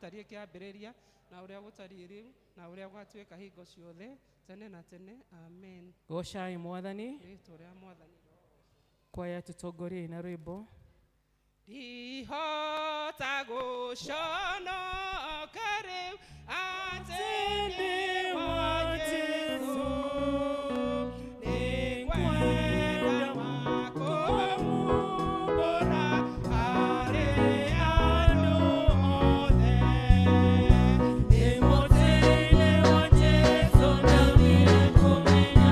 Gũtariĩ kĩambĩrĩria na ũrĩa gũtariĩ rĩu na ũrĩa gũgatuĩka hingo ciothe tene na tene. Amen. Gocai Mwathani. Rĩtwa rĩa Mwathani. Kwaya tũtongorie na rwĩmbo. Ndihota gũconoka rĩu atĩ nĩ wa Jesũ, nĩngwenda makũmumbũra harĩ andũ othe. Ndĩ mũtĩ-inĩ wa Jesũ ndambire kũmenya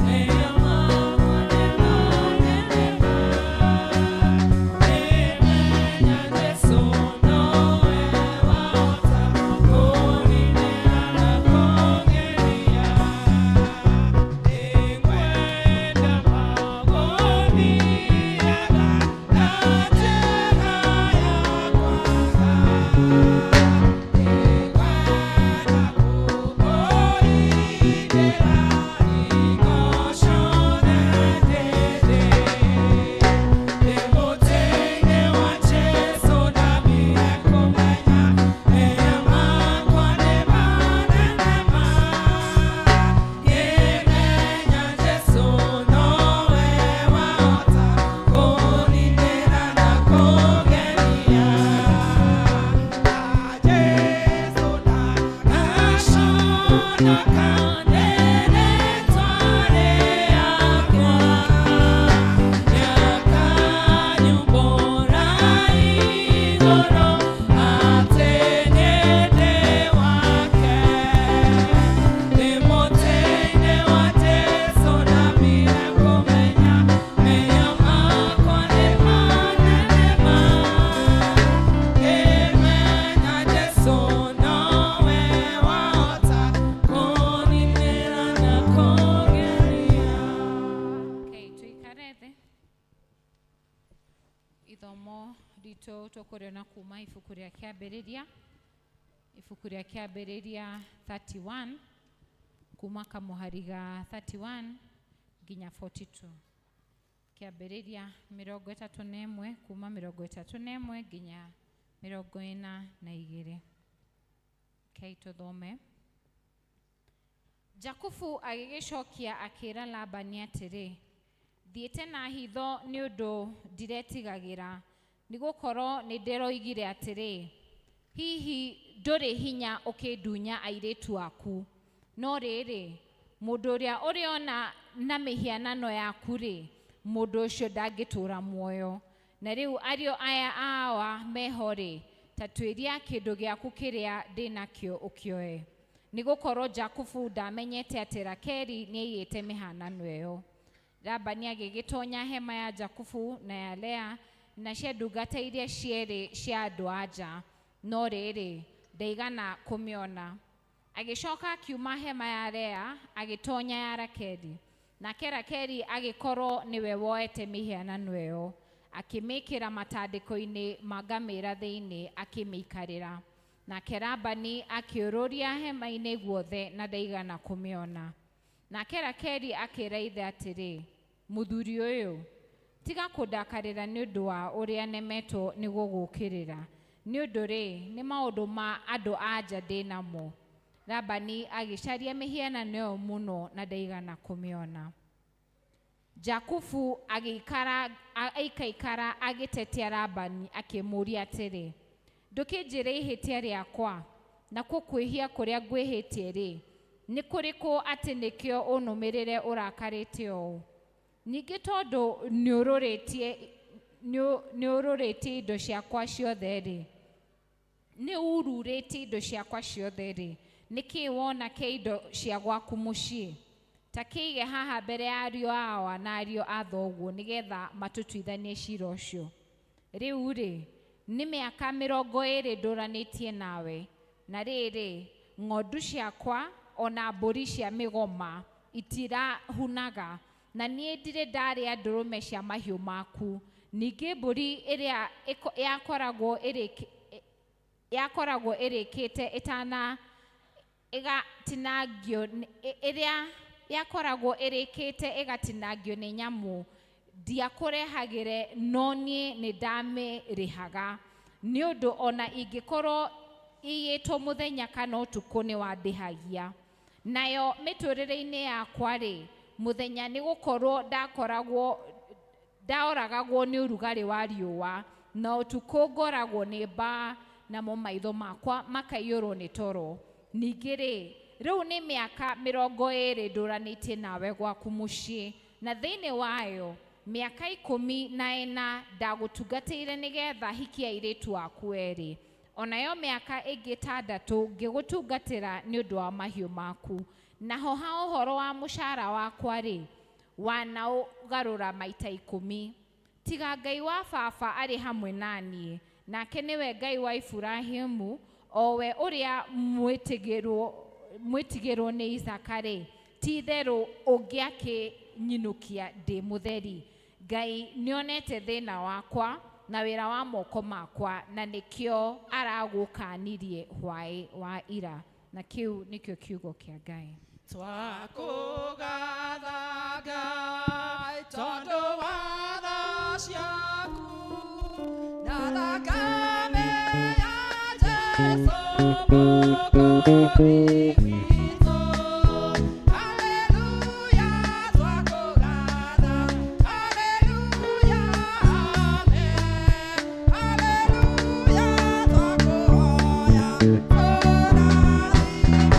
mehia makwa nĩ manene ma. Ngĩmenya Jesũ nowe wahota kũninĩra na kũngeria. Nĩngwenda magũthiaga na njĩra ya kwaga. Nĩngwenda gũkũringĩra hingo ciothe ndĩndĩ. Ndĩ mũtĩ-inĩ wa Jesũ ndambire kũmenya mehia makwa nĩ manene ma. Ngĩmenya Jesũ nowe wahota kũninĩra na kũngeria. Na Jesũ Ndaconoka nĩ rĩtwa rĩakwa, nĩakanyumbũra igũrũ atĩ niĩ ndĩ wake. Ndĩ mũtĩ-inĩ wa Jesũ ndambire kũmenya mehia makwa nĩ manene ma. Ngĩmenya Jesũ nowe wahota kũninĩra na kũngeria. Okay, tuikare thĩ. Ithomo ritũ tũkũrĩona kuma ibuku rĩa Kĩambĩrĩria, ibuku rĩa Kĩambĩrĩria 31, kuma kamũhari ga 31 nginya 42. Kĩambĩrĩria 31, kuma 31 nginya 42. Okay, tũthome. Jakubu agĩgĩcokia akĩra Labani atĩrĩ, thiĩte na hitho nĩ ũndũ ndiretigagĩra, nĩ gũkorwo nĩ ndĩroigire atĩrĩ, hihi ndũrĩ hinya ũkĩndunya airĩtu aku. No rĩrĩ, mũndũ ũrĩa ũrĩona na mĩhianano yaku-rĩ, mũndũ ũcio ndangĩtũũra muoyo. Na rĩu ariũ aya awa meho-rĩ, ta tuĩria kĩndũ gĩaku kĩrĩa ndĩnakĩo ũkĩoe. Nĩ gũkorwo Jakubu ndamenyete atĩ Rakeli nĩaiyĩte mĩhanano ĩyo. Labani agĩgĩtonya hema ya Jakubu na ya Lea na cia ndungata iria cierĩ cia andũ a nja, no rĩrĩ, ndaigana kũmĩona. Agĩcoka akiuma hema ya Lea agĩtonya ya Rakeli. Nake Rakeli agĩkorwo nĩwe woete mĩhianano ĩyo, akĩmĩkĩra matandĩko-inĩ ma ngamĩĩra thĩinĩ akĩmĩikarĩra. Nake Labani akĩũrũria hema-inĩ guothe na ndaigana kũmĩona. Nake Rakeli akĩra ithe atĩrĩ, mũthuri ũyũ, tiga kũndakarĩra nĩ ũndũ wa ũrĩa nemetwo nĩ gũgũũkĩrĩra. Nĩ ũndũ rĩ, nĩ maũndũ ma andũ a nja ndĩ namo. Labani agĩcaria mĩhianano ĩyo mũno na ndaigana kũmĩona. Jakubu agĩikara aikaikara agĩtetia Labani akĩmũũria atĩrĩ, ndũkĩnjĩre ihĩtia rĩakwa, nakuo kwĩhia kũrĩa ngwĩhĩtie rĩ, nĩ kũrĩkũ atĩ nĩkĩo ũnũmĩrĩre ũrakarĩte ũũ? Ningĩ tondũ nĩũrũrĩtie indo ciakwa ciothe rĩ, nĩururĩtie indo ciakwa ciothe rĩ, nĩkĩĩ wona kĩa indo cia gwaku mũciĩ? Ta kĩige haha mbere ya ariũ awa na ariũ a thoguo nĩgetha matũtuithanie cira ũcio. Rĩu rĩ, nĩ mĩaka 20 ndũranĩtie nawe, na rĩrĩ, ng'ondu ciakwa ona mbũri cia mĩgoma itirahunaga, na niĩ ndirĩ ndarĩa ndũrũme cia mahiũ maku. Ningĩ mbũri ĩrĩa yakoragwo ĩrĩkĩte ĩtana ĩgatinangio ĩrĩa yakoragwo ĩrĩkĩte ĩgatinangio nĩ nyamũ ndiakũrehagĩre, no niĩ nĩ ndamĩrĩhaga. Nĩ ũndũ ona ingĩkorwo iyĩtwo mũthenya kana ũtukũ nĩ wandĩhagia. Nayo mĩtũrĩre-inĩ yakwa-rĩ, mũthenya nĩ gũkorwo ndakoragwo ndaoragagwo nĩ ũrugarĩ wa riũa, na ũtukũ ngoragwo nĩ mbaa, namo maitho makwa makaiyũrwo nĩ toro. Ningĩ-rĩ, rĩu nĩ mĩaka 20 ndũranĩtie nawe gwaku mũciĩ, na thĩinĩ wayo mĩaka 14 ndagũtungatĩire nĩgetha hikie airĩtu aku erĩ. Onayo mĩaka ĩngĩ 6 ngĩgũtungatĩra nĩ ũndũ wa mahiũ maku. Naho ha ũhoro wa mũcara wakwa-rĩ, wanaũgarũra maita 10. Tiga Ngai wa baba arĩ hamwe na niĩ, nake nĩwe Ngai wa Iburahĩmu, o we ũrĩa mwĩtigĩrwo nĩ Isaaka-rĩ, ti-itherũ ũngĩakĩnyinũkia ndĩ mũtheri. Ngai nĩonete thĩna wakwa na wĩra wa moko makwa, na nĩkĩo aragũkanirie hwaĩ wa ira. Na kĩu nĩkĩo kiugo kĩa Ngai. Twakũgatha Ngai tondũ wa tha ciaku na thakame ya Jesũ Mũkũũri witũ. Haleluya, twakũgatha. Haleluya, amen. Haleluya, twakũhoya ũrathime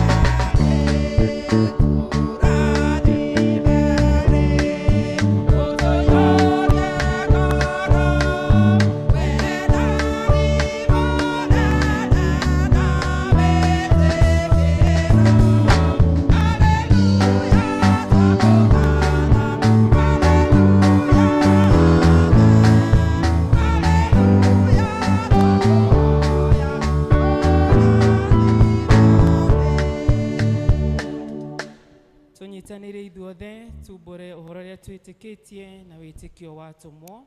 ũtũiyũrie ngoro wendani mũnene na wĩtĩkĩro. Haleluya, twakũgatha. Haleluya, amen. Haleluya, twakũhoya ũrathime. Tũnyitanĩre ithuothe tumbũre ũhoro ũrĩa twĩtĩkĩtie na wĩtĩkio wa atũmwo.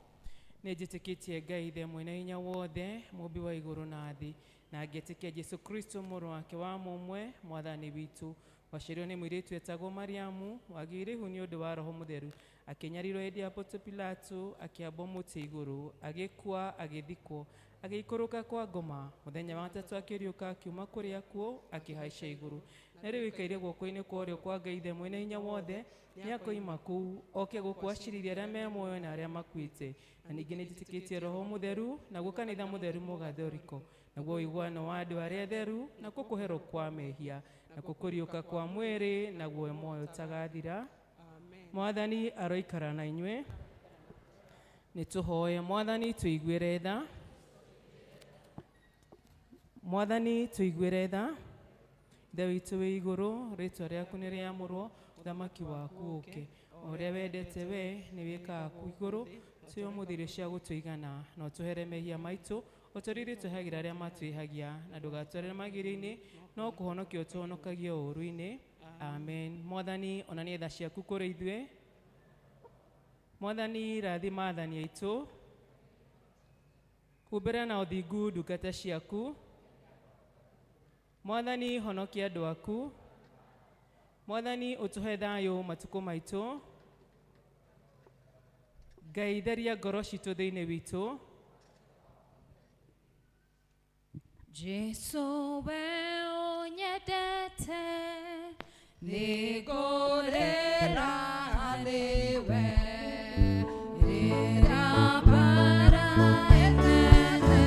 Nĩ njĩtĩkĩtie Ngai Ithe mwene hinya wothe, mũmbi wa igũrũ na thĩ, na ngetĩkia Jesũ Kristo mũrũ wake wa mũmwe, mwathani witũ, waciarirwo nĩ mũirĩtu etagwo Mariamu, wagĩire ihu nĩ ũndũ wa Roho Mũtheru, akĩnyarirwo hĩndĩ ya Ponto Pilato, akĩambwo mũtĩ igũrũ, agĩkua, agĩthikwo, agĩikũrũka kwa ngoma, mũthenya wa gatatũ akĩriũka akiuma kũrĩ akuũ, akĩhaica igũrũ, na rĩu ikaire guoko-inĩ kwa ũrĩo kwa Ngai Ithe mwene hinya wothe, nĩakoima kũu oke gũkũ acirithia arĩa me muoyo na arĩa makuĩte. Na ningĩ nĩnjĩtĩkĩtie Roho Mũtheru, naguo kanitha mũtheru mũgathoriko, naguo ũiguano wa andũ arĩa atheru, nakuo kũherwo kwa mehia, nakuo kũriũka kwa mwĩrĩ, naguo muoyo ũtagathira. Mwathani aroikara na inyuĩ. Nĩtũhoe. Mwathani tũiguĩre tha. Mwathani tũiguĩre tha. Ithe witũ wĩ igũrũ, rĩtwa rĩaku nĩ rĩamũrwo, ũthamaki waku ũke. O ũrĩa wendete we nĩ wĩkaga kũu igũrũ, tũhe ũmũthĩ irio cia gũtũigana, na ũtũhere mehia maitũ, o ta ũrĩa ithuĩ twĩhagĩra arĩa matwĩhagia, na ndũgatwarĩre magerio-inĩ, no kũhonokia ũtũhonokagie ũũru-inĩ. Amen. Mwathani onania tha ciaku kũrĩ ithuĩ. Mwathani rathima athani aitũ, humbĩra na ũthingu ndungata ciaku. Mwathani honokia andũ aku. Mwathani ũtũhe thayũ matukũ maitũ. Ngai theria ngoro citũ thĩinĩ witũ. Jesu we ũnyendete, Nĩngũrĩra nĩwe rĩrĩa mbara ĩnene,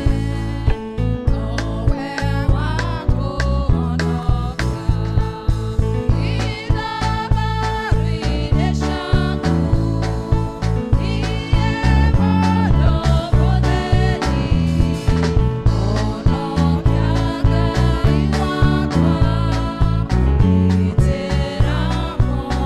nowe wa kũhonokia. Ithabarũ-inĩ ciaku, niĩ mũndũ mũthĩni, honokia Ngai wakwa, gitĩra muoyo.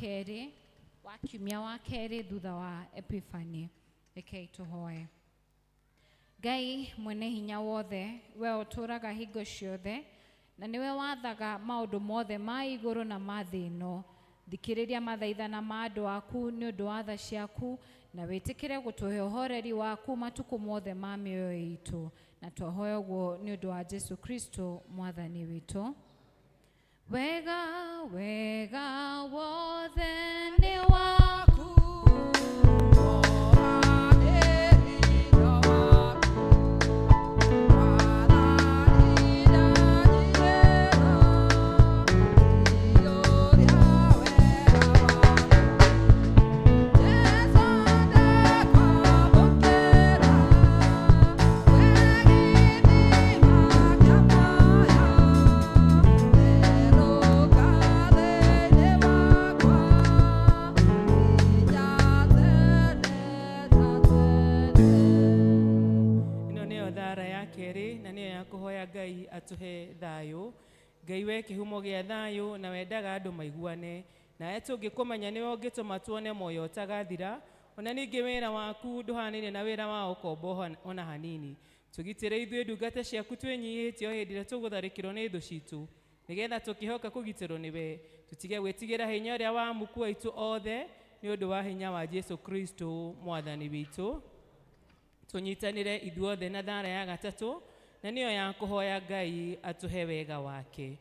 kerĩ wa kiumia wa kerĩ thutha wa Epiphany. Rekei tũhoe. Ngai mwene hinya wothe, we ũtũũraga hingo ciothe na nĩwe wathaga maũndũ mothe ma igũrũ na ma thĩ ĩno, thikĩrĩria mathaithana ma andũ aku nĩ ũndũ wa tha ciaku, na wĩtĩkĩre gũtũhe ũhoreri waku matukũ mothe ma mĩoyo itũ, na twahoya ũguo nĩ ũndũ wa Jesu Kristo mwathani witũ. Wega wega wothe nĩ waku, Ĩno nĩyo thara ya kerĩ na nĩyo ya kũhoya Ngai atũhe thayũ. Ngai we kĩhumo gĩa thayũ na wendaga andũ maiguane, nawe tũngĩkũmenya nĩwe ũngĩtũma tuone muoyo ũtagathira. Ona ningĩ wĩra waku ndũhanaine na wĩra wa ũkombo ona hanini. Tũgitĩre ithuĩ ndungata ciaku twĩnyihĩtie o hĩndĩ ĩrĩa tũgũtharĩkĩrwo nĩ thũ citũ, nĩgetha tũkĩhoka kũgitĩrwo nĩwe, tũtige gwĩtigĩra hinya ũrĩa wa muku waitũ othe, nĩ ũndũ wa hinya wa Jesu Kristo mwathani witũ. Tũnyitanĩre ithuothe na thara ya gatatũ na nĩyo ya kũhoya Ngai atũhe wega wake.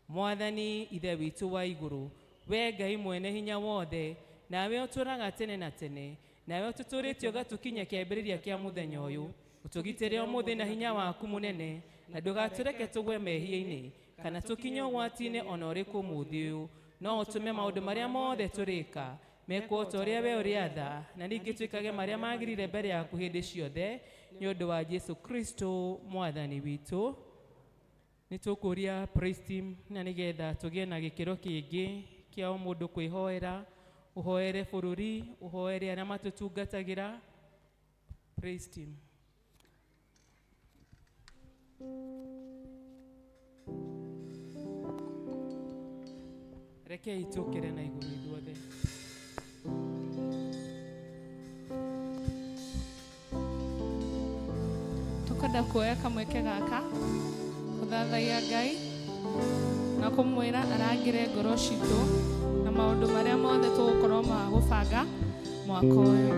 Mwathani Ithe witũ wa igũrũ, we Ngai mwene hinya wothe, nawe ũtũũraga tene na tene, nawe ũtũtũũrĩtie ũgatũkinyia kĩambĩrĩria kĩa mũthenya ũyũ, ũtũgitĩre ũmũthĩ na hinya waku mũnene, na ndũgatũreke tũgwe mehia-inĩ kana tũkinye ũgwati-inĩ ona ũrĩkũ ũmũthĩ ũyũ, no ũtũme maũndũ marĩa mothe tũrĩka mekwo ta ũrĩa we ũrĩatha, na ningĩ twĩkage marĩa magĩrĩire mbere yaku hĩndĩ ciothe, nĩ ũndũ wa Jesu Kristo mwathani witũ. Nĩ tũkũria praise team na nĩgetha tũgĩe na gĩkĩro kĩngĩ kĩa o mũndũ kwĩhoera, ũhoere bũrũri, ũhoere arĩa matũtungatagĩra. Praise team. Rekei tũkĩre na igũrũ ithuothe. Tukwenda kuoya kamweke gaka kũthathaiya Ngai na kũmwĩra arangĩre ngoro citũ na maũndũ marĩa mothe tũgũkorwo ma gũbanga mwaka ũyũ.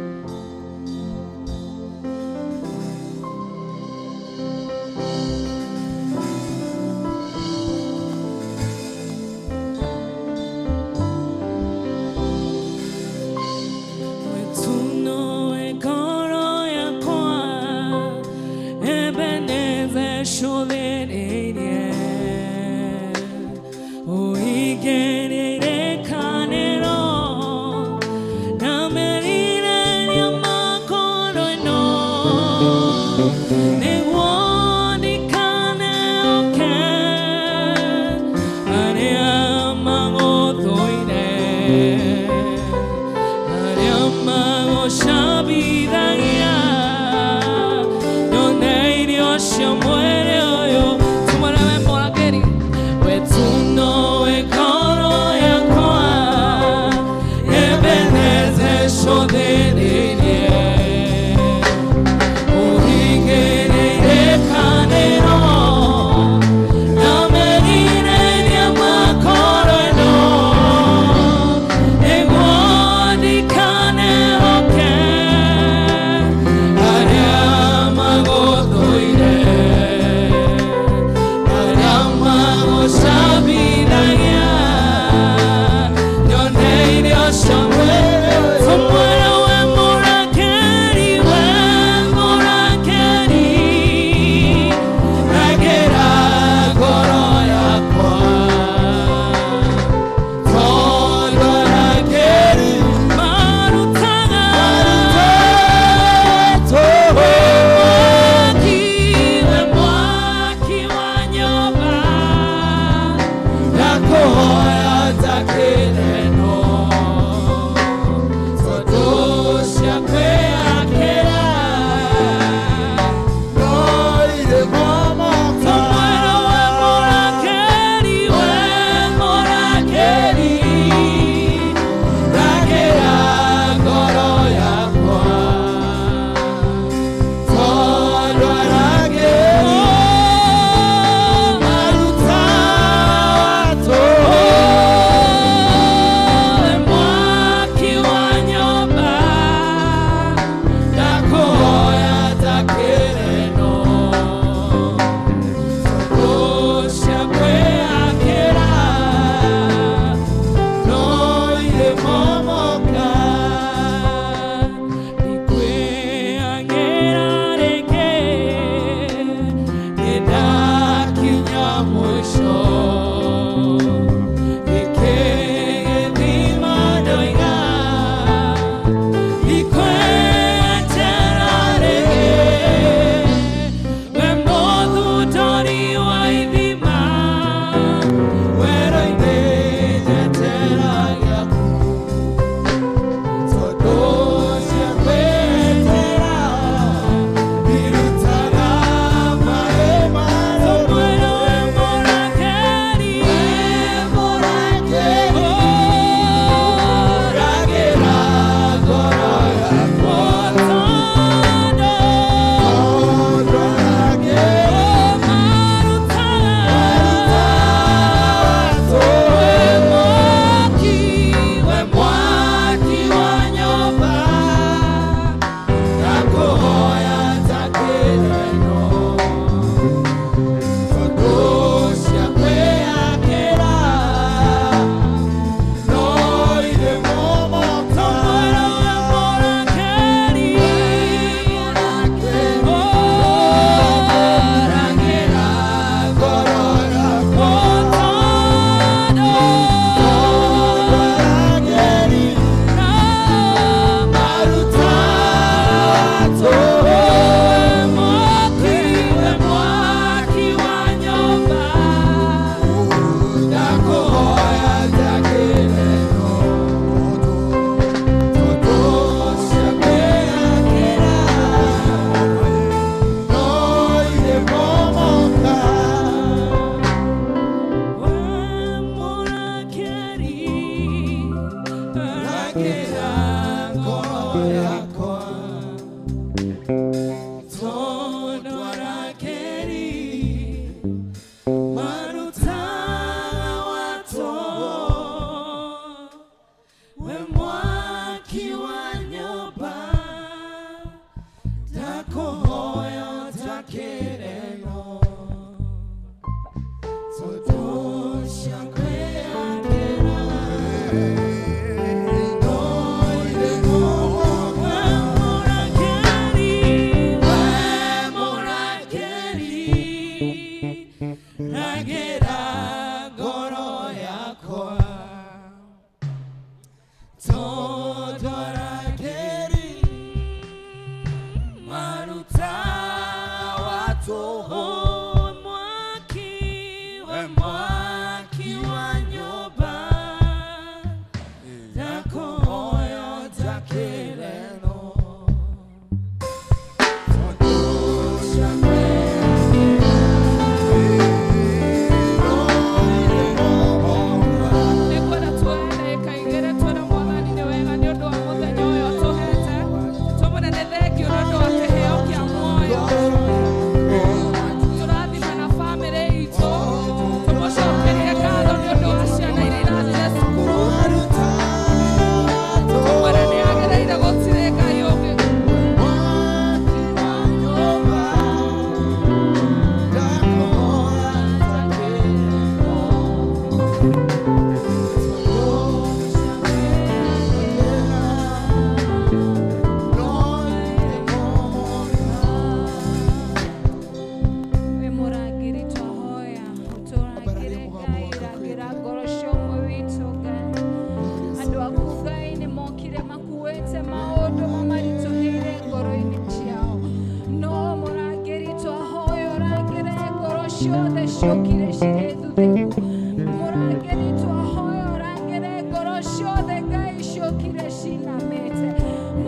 tũhũ. Mwaki We mwaki wa nyũmba ndakũhoya njakĩre no tondũ Nĩngwenda tuoe ndagĩka igĩrĩ twĩre Mwathani nĩ wega nĩ ũndũ wa mũthenya ũyũ atũhete. Tũmwĩre nĩ thengiũ nĩ ũndũ wa kĩheo kĩa muoyo. Tũrathime na bamĩrĩ itũ. Tũmũcokerie ngatho nĩ ũndũ wa ciana iria irathire cukuru. Tũmwĩre nĩ agĩrĩire gũtirĩ Ngai ũngĩ. We mũrangĩri twahoya ũtũrangĩre Ngai, rangĩra ngoro cia ũmwe witũ Ngai. Andũ aku Ngai nĩ mokire makuĩte maũndũ mamaritũhĩire ngoro-inĩ ciao, no mũrangĩri twahoya ũrangĩre ngoro ciothe ciokire cirĩ thuthĩku. Mũrangĩri twahoya ũrangĩre ngoro ciothe Ngai ciokire cinamĩte.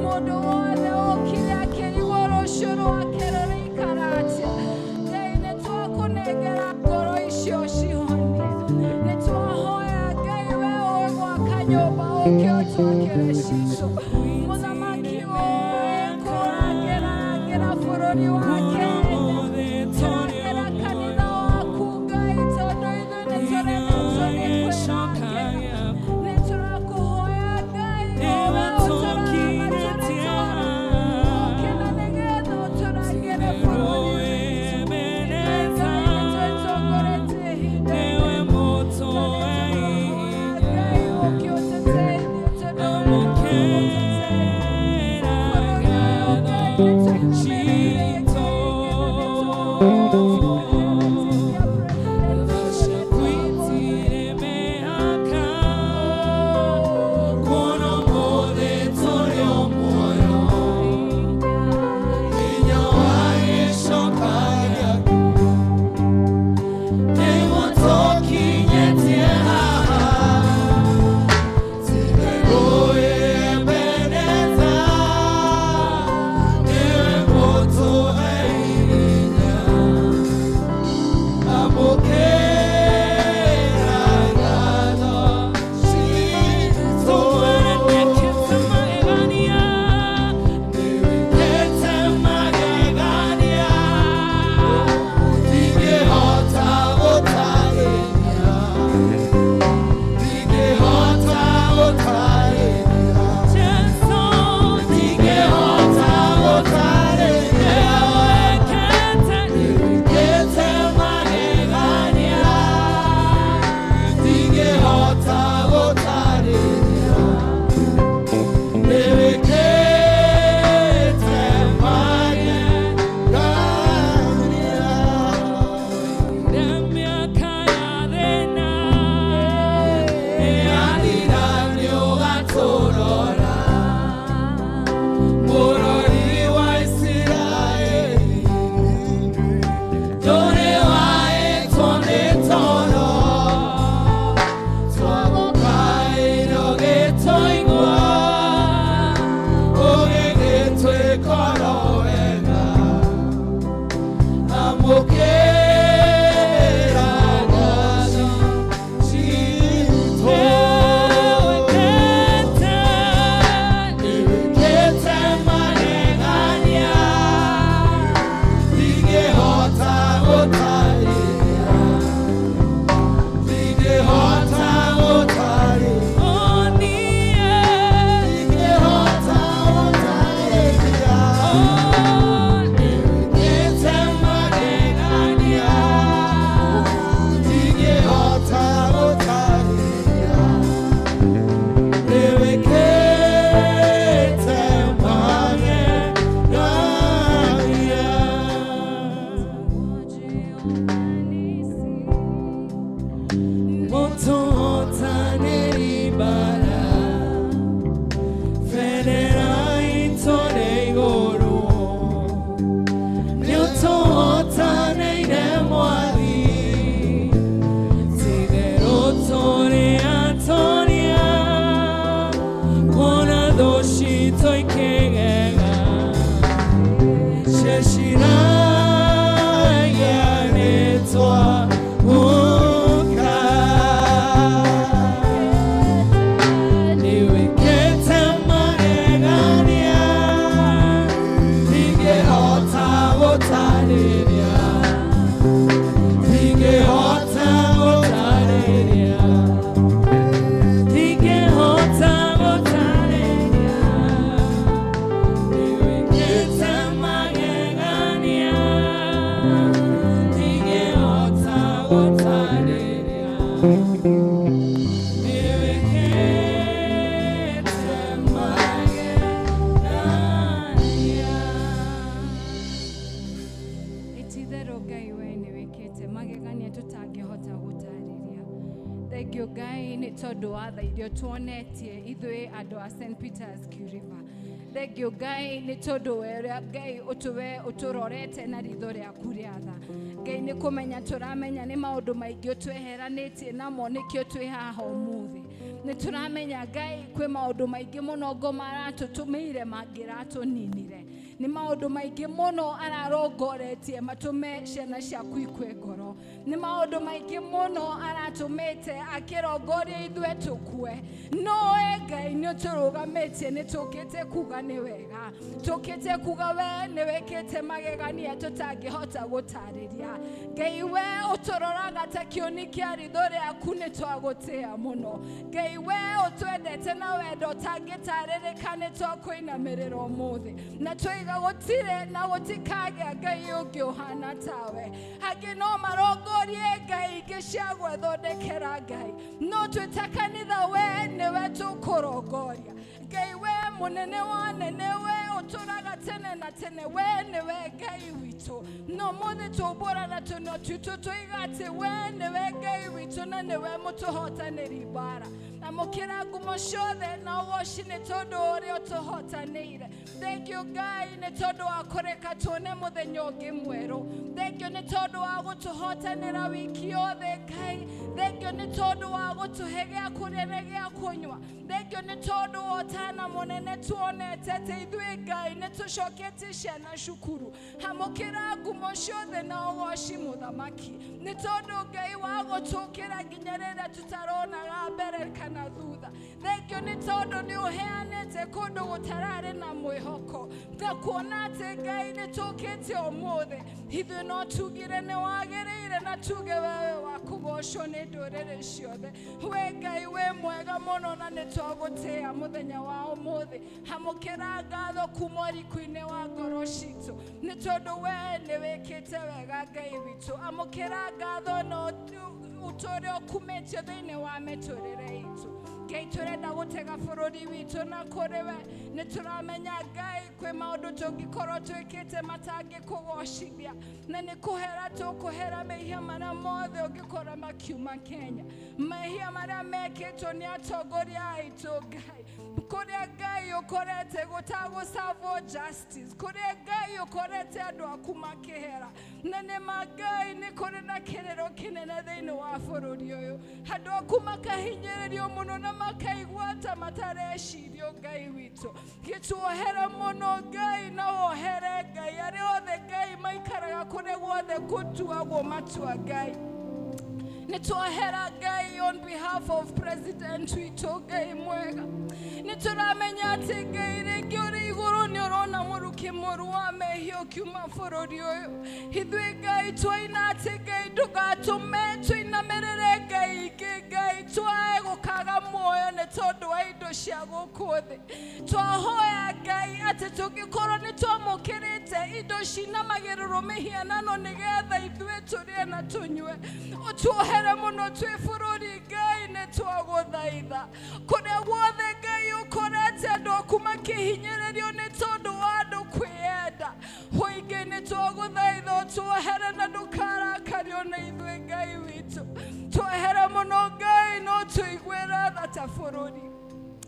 Mũndũ wothe okire akĩrigwo rũciũ rwake rũrĩikara atĩa, Ngai nĩ twakũnengera ngoro icio cihonie. Nĩ twahoya Ngai we ũĩ gwaka nyũmba ũke ũtwakĩre citũ. Mũthamaki ũĩ kũrangĩra rangĩra bũrũri wa Kenya, rangĩra kanitha waku Ngai, tondũ ithuĩ nĩ tũremetwo nĩ kwĩrangĩra. Nĩ tũrakũhoya Ngai ũwe ũtũrama tũrĩtwara ũke na nĩgetha ũtũrangĩre bũrũri witũ. Ngai nĩ twĩtongoretie ihinda-inĩ. Ngai ũke ũtũteithie tondũ we nowe mũtũteithia. Bũrũri ũyũ Ngai nĩ tũinamĩrĩire gĩkĩ na nĩ twahoya ũtweheretie president ũcio nĩ Ebeneza, Ndeciragia nĩtwahuka. Nĩwĩkĩte magegania, ndingĩhota gũtarĩria, ndingĩhota gũtarĩria, ndingĩhota gũtarĩria. Nĩwĩkĩte magegania, ndingĩhota gũtarĩria. Nĩwĩkĩte magegania. Ititherũ Ngai we nĩ wĩkĩte magegania tũtangĩhota gũtarĩria. Thengiũ Ngai nĩ tondũ wa tha iria tuonetie ithuĩ andũ a St. Peters River. Thengiũ Ngai nĩ tondũ wa ũrĩa Ngai ũtũwe ũtũrorete na ritho rĩaku rĩa tha. Ngai nĩ kũmenya tũramenya nĩ maũndũ maingĩ ũtweheranĩtie namo nĩkĩo twĩ haha ũmũthĩ. Nĩ tũramenya Ngai kwĩ maũndũ maingĩ mũno ngoma aratũtũmĩire mangĩratũninire. Nĩ maũndũ maingĩ mũno ararongoretie matũme ciana ciaku ikue ngoro. Nĩ maũndũ maingĩ mũno aratũmĩte akĩrongoria ithuĩ tũkue. No we Ngai nĩ ũtũrũgamĩtie, nĩ tũkĩte kuga nĩ wega, tũkĩte kuga we nĩ wĩkĩte magegania tũtangĩhota gũtarĩria. Ngai we ũtũroraga ta kĩoni kĩa ritho rĩaku, nĩ twagũtĩa mũno. Ngai we ũtwendete na wendo ũtangĩtarĩrĩka, nĩ twakũinamĩrĩra ũmũthĩ na twaiga gũtirĩ na gũtikagĩa Ngai ũngĩ ũhana tawe. Angĩ no marongorie ngai ingĩ cia gwĩthondekera Ngai, no twĩ ta kanitha we nĩwe tũkũrongoria. Ngai we mũnene wa nene, we ũtũraga tene na tene, we nĩwe Ngai witũ. No mũthĩ tũmbũra na tũnua twitũ tũiga atĩ we nĩwe Ngai witũ na nĩwe mũtũhotanĩri mbara. Amũkĩra ngumo ciothe na ũgoci nĩ tondũ ũrĩa ũtũhotanĩire. Thengiũ Ngai nĩ tondũ wa kũreka tuone mũthenya ũngĩ mwerũ. Thengiũ nĩ tondũ wa gũtũhotanĩra wiki yothe Ngai. Thengiũ nĩ tondũ wa gũtũhe gĩa kũrĩa na gĩa kũnyua. Thengiũ nĩ tondũ wa ũtana mũnene tuonete atĩ ithuĩ Ngai nĩ tũcoketie ciana cukuru. Amũkĩra ngumo ciothe na ũgoci mũthamaki, nĩ tondũ Ngai wa gũtũkĩra nginya rĩrĩa tũtaronaga mbere kana thutha. Thengiũ nĩ tondũ nĩ ũheanĩte kũndũ gũtararĩ na mwĩhoko, na kuona atĩ Ngai nĩ tũkĩte ũmũthĩ, ithuĩ no tugire nĩ wagĩrĩire na tuge wewe wa kũgocwo nĩ ndũrĩrĩ ciothe. We Ngai wĩ mwega mũno na nĩ twagũtĩa mũthenya wa ũmũthĩ. Amũkĩra ngatho kuma ũriku-inĩ wa ngoro citũ, nĩ tondũ we nĩ wĩkĩte wega Ngai witũ. Amũkĩra ngatho na ũtũre ũkumĩtio thĩinĩ wa mĩtũrĩre itũ. Ngai tũrenda gũtega bũrũri witũ na kũrĩ we nĩ tũramenya Ngai kwĩ maũndũ tũngĩkorwo twĩkĩte matangĩkũgocithia, na nĩ kũhera tũkũhera mehia marĩa mothe ũngĩkorwo makiuma Kenya, mehia marĩa mekĩtwo nĩ atongoria aitũ Ngai, kũrĩa Ngai ũkorete gũtagũcavwo justice, kũrĩa Ngai ũkorete andũ aku makĩhera, na nĩ ma Ngai nĩ kũrĩ na kĩrĩro kĩnene thĩinĩ wa bũrũri ũyũ, andũ aku makahinyĩrĩrio mũno na makaigua ta matarecirio Ngai witũ. Gĩtuohere mũno Ngai na wohere Ngai arĩa othe Ngai maikaraga kũrĩa guothe gũtuagwo matua Ngai. Nĩ twohera Ngai on behalf of President witũ Ngai mwega. Nĩ tũramenya atĩ Ngai rĩngĩ ũrĩ igũrũ nĩ ũrona mũrukĩ mũru wa mehia ũkiuma bũrũri ũyũ. Ithuĩ Ngai twaina atĩ Ngai ndũgatũme tũinamĩrĩre Ngai ingĩ Ngai twae gũkaga muoyo nĩ tondũ wa indo cia gũkũ thĩ. Twahoya Ngai atĩ tũngĩkorwo nĩ twamũkĩrĩte indo cinamagĩrĩrwo mĩhianano nĩgetha ithuĩ tũrĩe na tũnyue, ũtuohere mũno twĩ bũrũri Ngai nĩ twagũthaitha. Kũrĩa guothe Ngai ũkorete andũ aku makĩhinyĩrĩrio nĩ tondũ wa andũ kwĩyenda, ũingĩ nĩ twagũthaitha ũtuohere na ndũkarakario nĩ ithuĩ Ngai witũ. Tuohere mũno Ngai no tũiguĩre tha ta bũrũri,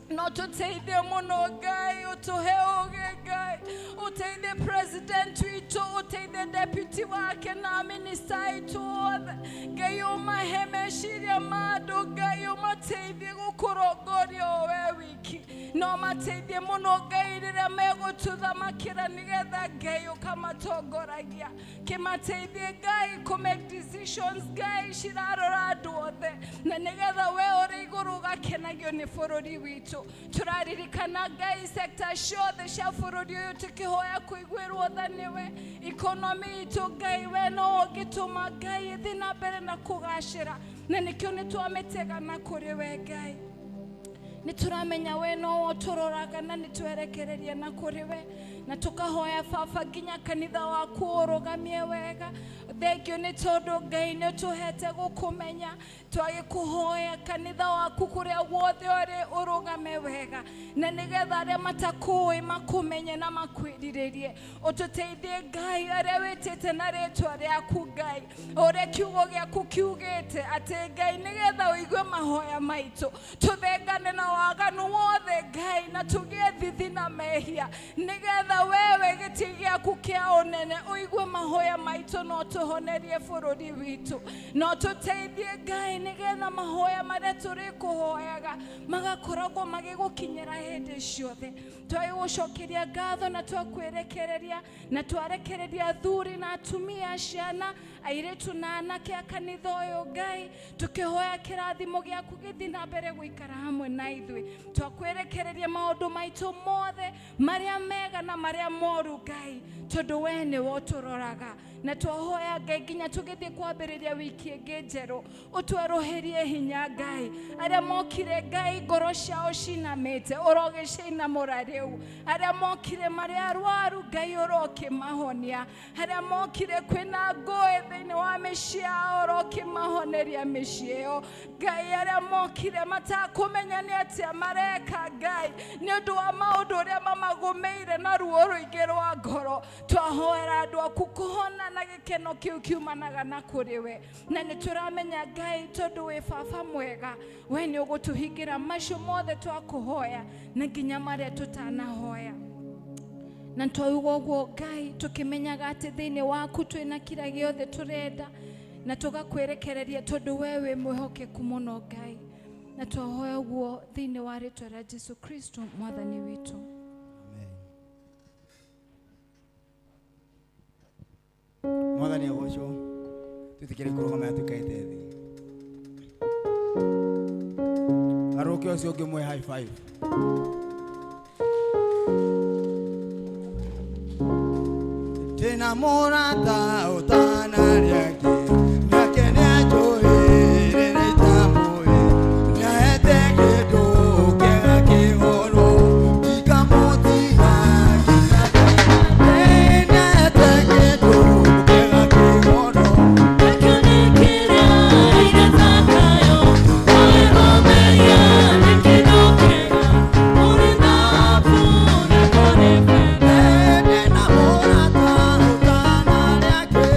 no tũteithie mũno Ngai, ũtũhe ũũgĩ Ngai, ũteithie president witũ, ũteithie Mũmbunge deputy wake na minista aitũ othe. Ngai ũmahe meciria ma andũ, Ngai ũmateithie gũkũrongoria o we wiki, no mateithie mũno Ngai rĩrĩa megũtũthamakĩra, nĩgetha Ngai ũkamatongoragia. Kĩmateithie Ngai kũ make decisions Ngai cirarora andũ othe, na nĩgetha we ũrĩ igũrũ ũgakenagio nĩ bũrũri witũ. Tũraririkana Ngai sector ciothe cia bũrũri ũyũ, tũkĩhoya kũiguĩrwo tha nĩwe. Economy itũ Ngai we no ũngĩtũma Ngai ĩthiĩ na mbere na kũgacĩra, na nĩkĩo nĩ twamĩtega na kũrĩ we Ngai. Nĩ tũramenya we no ũtũroraga na nĩ twerekereria na kũrĩ we, na tũkahoya Baba nginya kanitha waku ũrũgamie wega. Thengio nĩ tondũ Ngai nĩ ũtũhete gũkũmenya. Twagĩkũhoya kanitha waku kũrĩa guothe ũrĩ ũrũgame wega, na nĩgetha arĩa matakũĩ makũmenye na makwĩrirĩrie. Ũtũteithie Ngai arĩa wĩtĩte na rĩtwa rĩaku Ngai, ũrĩa kiugo gĩaku kiugĩte atĩ Ngai nĩgetha ũigue mahoya maitũ, tũthengane na waganu wothe Ngai, na tũgĩe thithi na mehia, nĩgetha wewe gĩtĩ gĩaku kĩa ũnene ũigue mahoya maitũ, no tũhonerie bũrũri witũ, no tũteithie Ngai nĩgetha mahoya marĩa tũrĩkũhoyaga magakoragwo magĩgũkinyĩra hĩndĩ ciothe. Twagĩgũcokeria ngatho na twakwĩrekereria na twarekereria athuri na atumia, ciana, airĩtu na anake a kanitha ũyũ Ngai, tũkĩhoya kĩrathimo gĩaku gĩthiĩ na mbere gũikara hamwe na ithuĩ. Twakwĩrekereria maũndũ maitũ mothe marĩa mega na marĩa moru Ngai, tondũ we nĩwe ũtũroraga. Na twahoya Ngai nginya tũgĩthiĩ kwambĩrĩria wiki ĩngĩ njerũ, ũtwerũhĩrie hinya Ngai. Arĩa mokire Ngai ngoro ciao cinamĩte, ũrogĩcinamũra rĩu. Arĩa mokire marĩ arwaru Ngai, ũrokĩmahonia. Arĩa mokire kwĩna ngũĩ thĩinĩ wa mĩciĩ yao, ũrokĩmahoneria mĩciĩ ĩyo Ngai. Arĩa mokire matakũmenya nĩ atĩa mareka Ngai, nĩ ũndũ wa maũndũ ũrĩa mamagũmĩire na ruo rũingĩ rwa ngoro, twahoera andũ aku kũhona na gĩkeno kĩu kiumanaga na kũrĩ we. Na nĩ tũramenya Ngai, tondũ wĩ baba mwega, we nĩ ũgũtũhingĩra macio mothe twakũhoya na nginya marĩa tũtanahoya. Na twauga ũguo Ngai, tũkĩmenyaga atĩ thĩinĩ waku twĩna kira gĩothe tũrenda, na tũgakwĩrekereria tondũ we wĩ mwĩhokeku mũno Ngai. Na twahoya ũguo thĩinĩ wa rĩtwa rĩa Jesu Kristo mwathani witũ. Amen. Mwathani agocwo. Twĩtĩkĩre kũrũgama tũikaite thĩ. Garũke ũcio ũngĩ mwe high five. Ndĩna mũrata ũtanarĩa angĩ, nake nĩanjũĩ rĩrĩa itamũĩ. Nĩahete kĩndũ kĩega kĩhoro, ndikamũtiga nginya tene. Nĩahete kĩndũ kĩega kĩhoro. Ndĩna mũrata ũtanarĩa angĩ,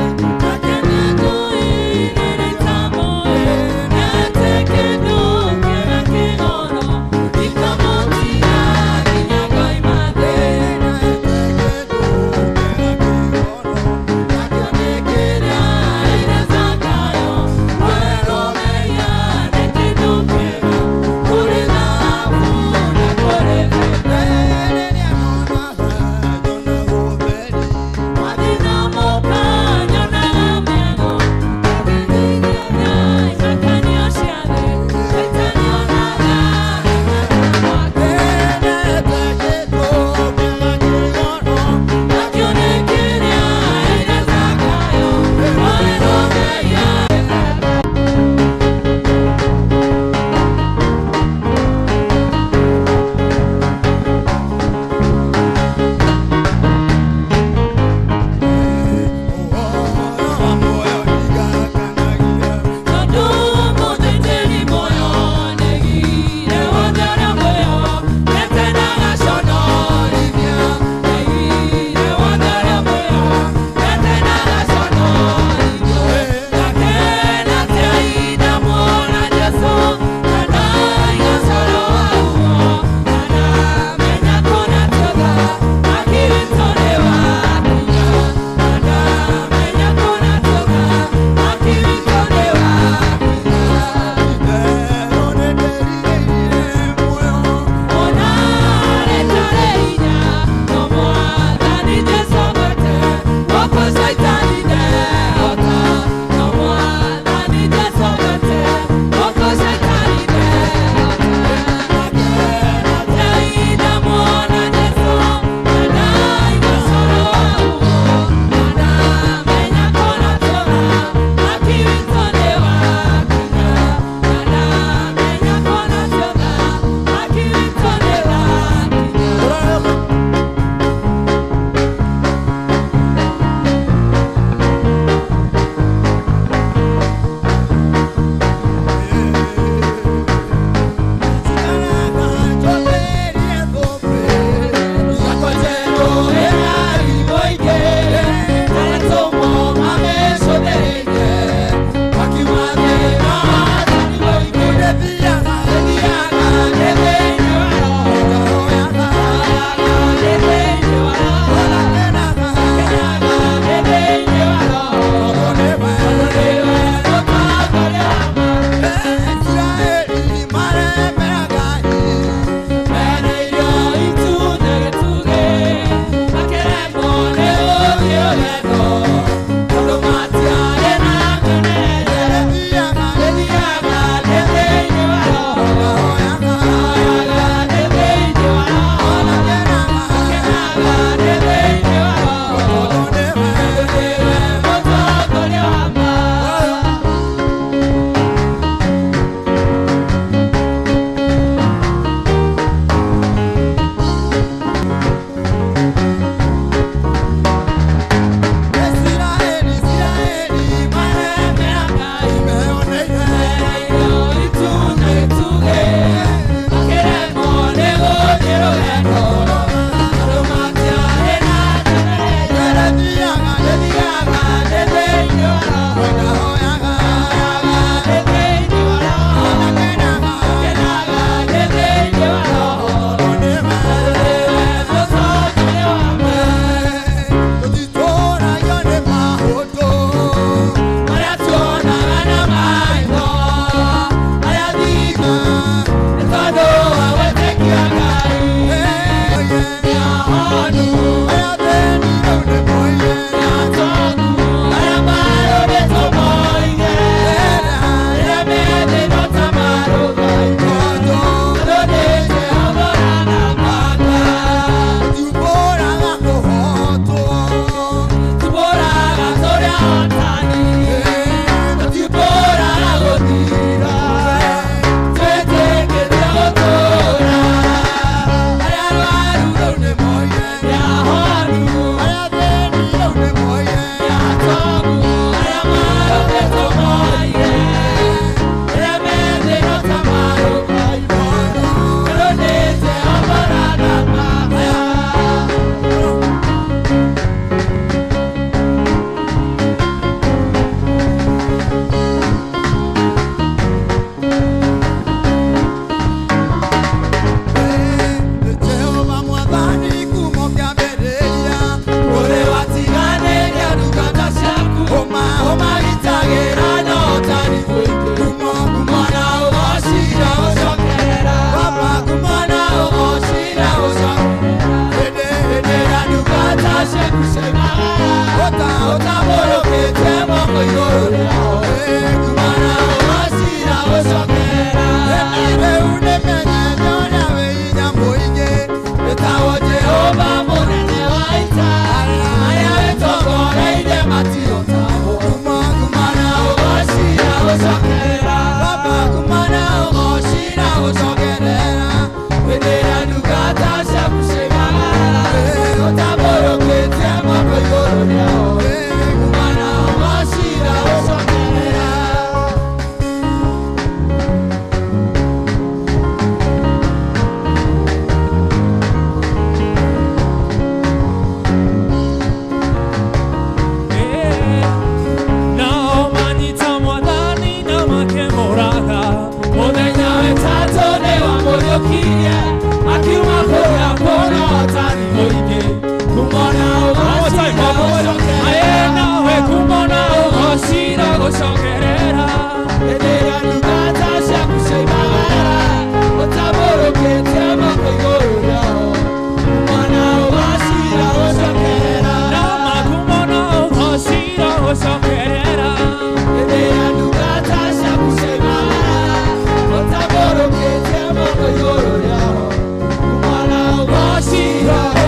Acoke.